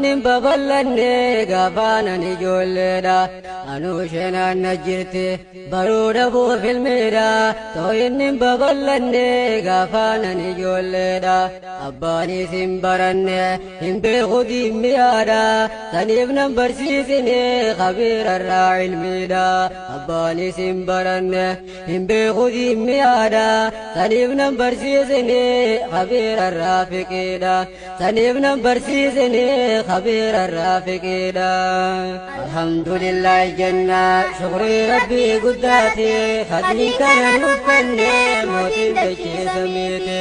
inni babal'anne gaafaanan ijoolleedha. Anuu isheenaan na jirti baruu dhabuuf ilmiidha. Ta'u inni babal'anne gaafaanan ijoolleedha. Abbaanis hin baranne hin beeku diimmiyaadha. Saniif nan barsiisine khabiirarraa ilmiidha. Abbaanis hin baranne hin beeku diimmiyaadha. Saniif nan barsiisine khabiirarraa fiqiidha. Saniif nan barsiisine khabiirarraa fiqiidha. Alhamdulillah jenna shukrii rabbii guddaati. Fadlii kana nuffanne mootiin dachee samiiti.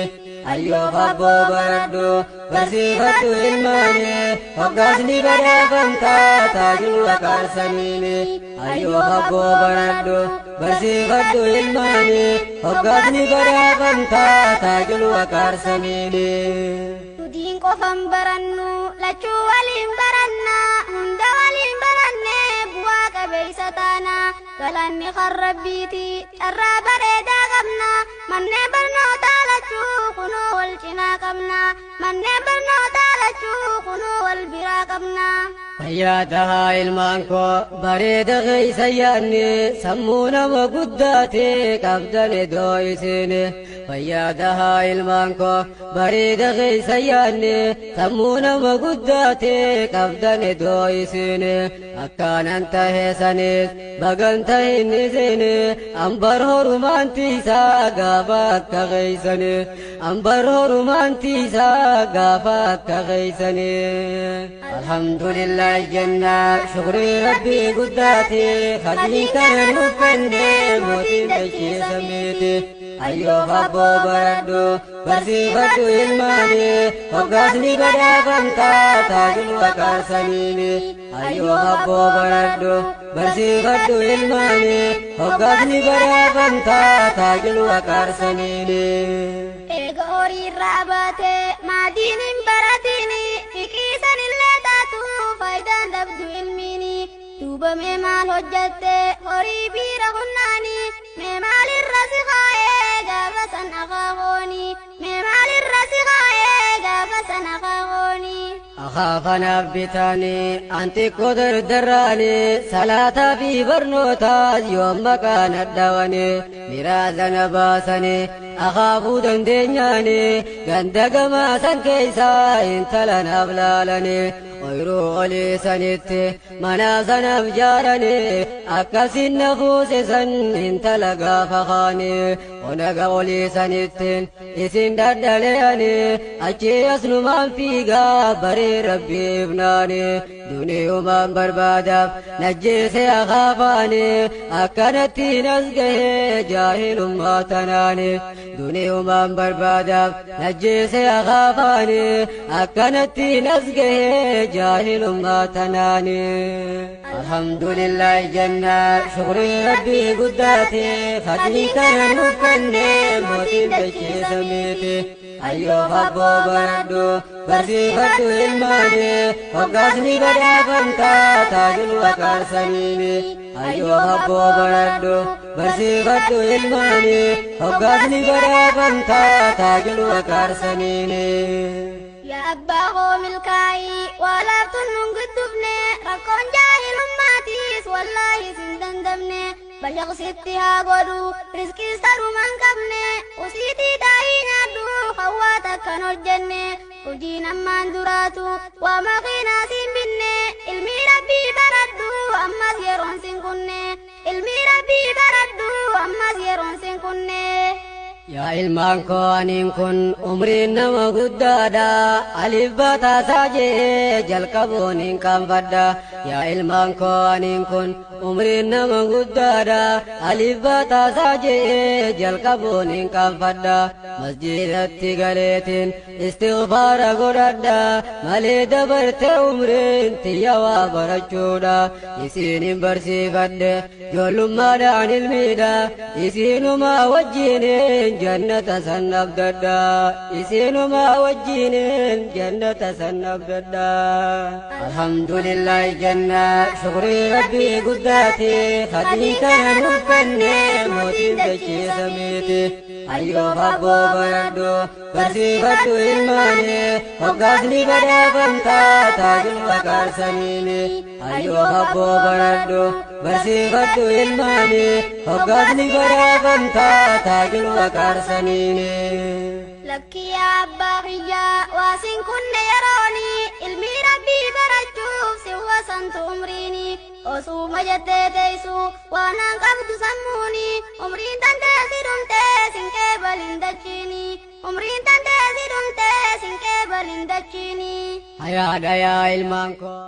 Ayyoo abboo baradhu barsiifadhu ilmaani. Hoggaasni badhaafamtaa taajul waqaarsaniini. Ayyoo abboo baradhu barsiifadhu ilmaani. Hoggaasni badhaafamtaa taajul waqaarsaniini. Dudiin qofan barannu lachuu waliin baranna hunda waliin baranne bu'aa qabeessa taana galanni kan rabbiiti carraa bareedaa qabna manneen barnootaa lachuu kunoo wal cinaa qabna manneen barnootaa lachuu kunoo wal biraa qabna. Fayyaa tahaa ilmaan koo bareeda keessa yaadne sammuu nama guddaate qabdan iddoo isiin. Fayyaa tahaa ilmaan koo bareeda keessa yaadne sammuu nama guddaate qabdan iddoo isiin. Akkaanan tahe sanis bagan tahin isin ambar horumaan tiisaa gaafa akka keeysani. Ambar horumaan tiisaa gaafa akka keeysani. Alhamdulillah jenna shukrii rabbii guddaati. Fadlii kana nuffanne mootiin dachee samiiti. Ayyoo abboo baradhu barsiifadhu ilmaani. Hoggaasni badhaafamtaa taajul waqaarsaniini. Ayyoo abboo baradhu barsiifadhu ilmaani. Hoggaasni badhaafamtaa taajul waqaarsaniini. Eega horii irraa baate maatiin hin baratini fiqiisan illee taatu faayidaan dhabdu ilmiini. Duuba mee maal hojjatte horii biira hunnaani mee maalirra si kaa'ee gaafa san akaakooni mee maalirra si kaa'ee gaafa san akaakooni. Akaafanaaf bitaanii anxiqqoo dardarraanii salaataa fi barnootaas yoo maqaan addaawanii miraasa na baasanii akaafuu dandeenyaanii ganda gamaa san keessaa intala naaf laalanii ooyiruu olii sanitti mana sanaaf jaaranii akkasin na fuusisan intala gaafa kaanii onaga olii sanitti isin dhadhaleeyanii achi asnumaan fiigaa baree rabbiif naanii duniyumaan barbaadaaf najjeese akaafaanii akkanatti nas gahee jaahilummaa tanaanii duniyumaan barbaadaaf najjeese akaafaanii akkanatti nas gahee jaahilummaa tanaanii. Alhamdulillah jenna shukrii rabbii guddaati. Fadlii kana nuffanne mootiin dachee samiiti. Ayyoo abboo baradhu barsiifadhu ilmaani. Hoggaasni badhaafamtaa taajul waqaarsaniini. Ayyoo abboo baradhu barsiifadhu ilmaani. Hoggaasni badhaafamtaa taajul waqaarsaniini. Yaa abbaa koo milkaa'ii waa laaftuun nun guddufne rakkoon jaahilummaatiis wallaahi sin dandamne bashaqsitti haa godhu riskiis tarumaan qabne usiitii taa'ii nyaadhu hawwaa takkan hojjenne hojiin ammaan duraatu waa maqiinaa siin binne ilmii rabbii baradhu ammas yeroon sin kunne ilmii rabbii baradhu ammas yeroon sin kunne. Yaa ilmaan koo aniin kun umriin nama guddaadha. Alif bataasaa jee jalqabuun hin qaanfadha. Yaa ilmaan koo aniin kun umriin nama guddaadha. Alif bataasaa jee jalqabuun hin qaanfadha. Masjidatti galeetiin istighfaara godhadha. Malee dabarte umriin tiyya waa barachuudha. Isiin hin barsiifadhe ijoollummaadhaan ilmiidha. Isiinumaa wajjiniin jannata san abdadha. Isiinumaa wajjiniin jannata san abdadha. Alhamdulillah jenna shukrii rabbii guddaati. Fadlii kana nuffanne mootiin dachee samiiti. Ayyoof abboo baradhu barsiifadhu ilmaani hoggaasni badhaafamtaa taajul waqaarsaniini. Ayyoof abboo baradhu barsiifadhu ilmaani hoggaasni badhaafamtaa taajul waqaarsaniini. Lakkii abbaa kiyyaa waasiin kunne yerooni ilmi rabbii barachuuf si wasantu umriini osuma jettee teessu waan an qabdu sammuuni umriin tantee si dhumtee sin qeebalin dachiini umriin tantee si dhumtee sin qeebalin dachiini. Hayaadha yaa ilmaan koo.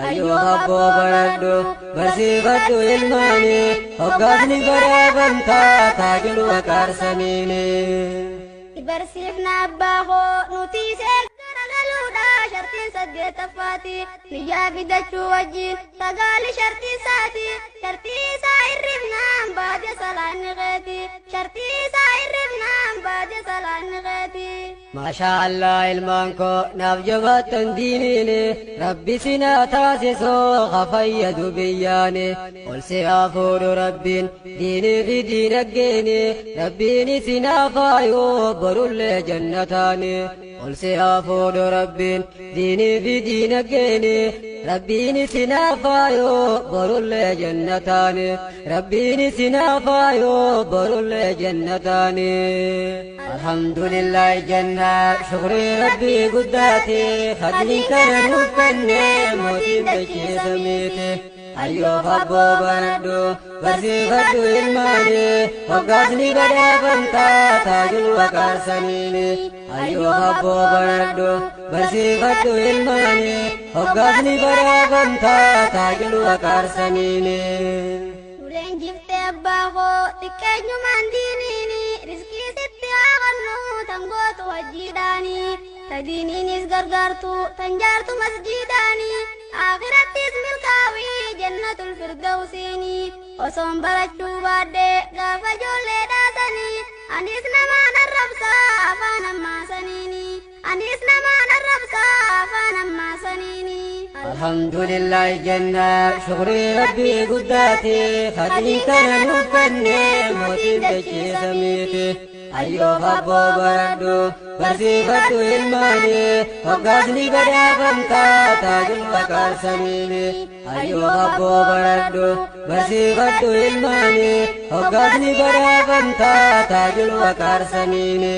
Ayyoof abboo baradhu barsiifadhu ilmaani hoggaasni badhaafamtaa taajul waqaarsaniini. Barsiifna abbaa koo nuti isee garagaluudha shartiin saddeettaffaati niyyaa fidachuu wajjin sagaali shartii isaati shartii isaa hirribnaan baate salaanni keeti shartii isaa hirribnaan baate salaanni keeti. Maashaa Allah ilmaan koo naaf jabaattan diiniini rabbi sinaa taasisoo ha fayyadu biyyaani ol si haa fuudhu rabbiin diinii fi diinaggeeni rabbiin sinaa faayuu borullee jannataani ol si haa fuudhu rabbiin diinii fi diinaggeeni rabbiin sinaa faayuu borullee jannataani rabbiin sinaa faayuu borullee jannataani. Alhamdulillah janna shukri rabbii guddaati fadliin kana nuuf kenne mootiin dachee samiiti. Ayyoof abboo baradhu barsiifadhu ilmaani hoggaasni badhaafamtaa taajul waqaarsaniini. Ayyoof abboo baradhu barsiifadhu ilmaani hoggaasni badhaafamtaa taajul waqaarsaniini. Leenjiftee abbaa koo xiqqeenyumaan diiniini riskii sitti haa kennu tan gootu hojiidhaani ta diiniinis gargaartu tan jaartu masjiidaani akhirattis milkaawii jannatul firdawsiini osoon barachuu baadhee gaafa ijoollee dhaasanii anis namaan arrabsaa afaan ammaasaniini anis namaan arrabsaa afaan ammaasaniini. Alhamdulillah janna shukri rabbii guddaati fadliin kana nuuf kenne mootiin dachee samiiti. Ayyoof abboo baradhu barsiifadhu ilmaani hoggaasni badhaafamtaa taajul waqaarsaniini. Ayyoof abboo baradhu barsiifadhu ilmaani hoggaasni badhaafamtaa taajul waqaarsaniini.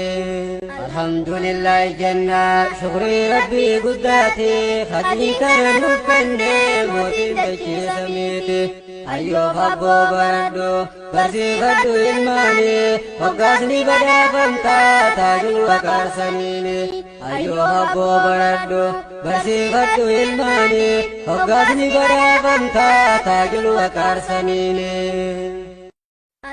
Alhamdulillah janna shukri rabbii guddaati fadliin kana nuuf kenne mootiin dachee samiiti. Ayyoof abboo baradhu barsiifadhu ilmaani hoggaasni badhaafamtaa taajul waqaarsaniini. Ayyoof abboo baradhu barsiifadhu ilmaani hoggaasni badhaafamtaa taajul waqaarsaniini.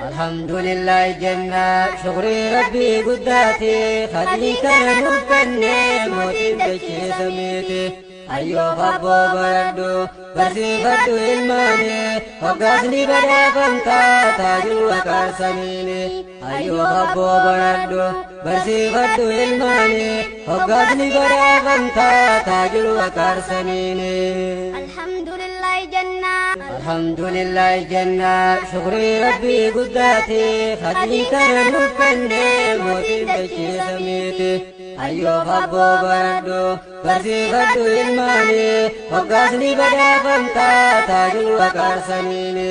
Alhamdulillah janna shukri rabbii guddaati fadliin kana nuuf kenne mootiin dachee samiiti. Ayyoof abboo baradhu barsiifadhu ilmaani hoggaasni badhaafamtaa taajul waqaarsaniini. Ayyoof abboo baradhu barsiifadhu ilmaani hoggaasni badhaafamtaa taajul waqaarsaniini. Alhamdulillah janna Alhamdulillah janna shukri rabbii guddaati fadliin kana nuuf kenne mootiin dachee samiiti. Ayyoof abboo baradhu barsiifadhu ilmaani hoggaasni badhaafamtaa taajul waqaarsaniini.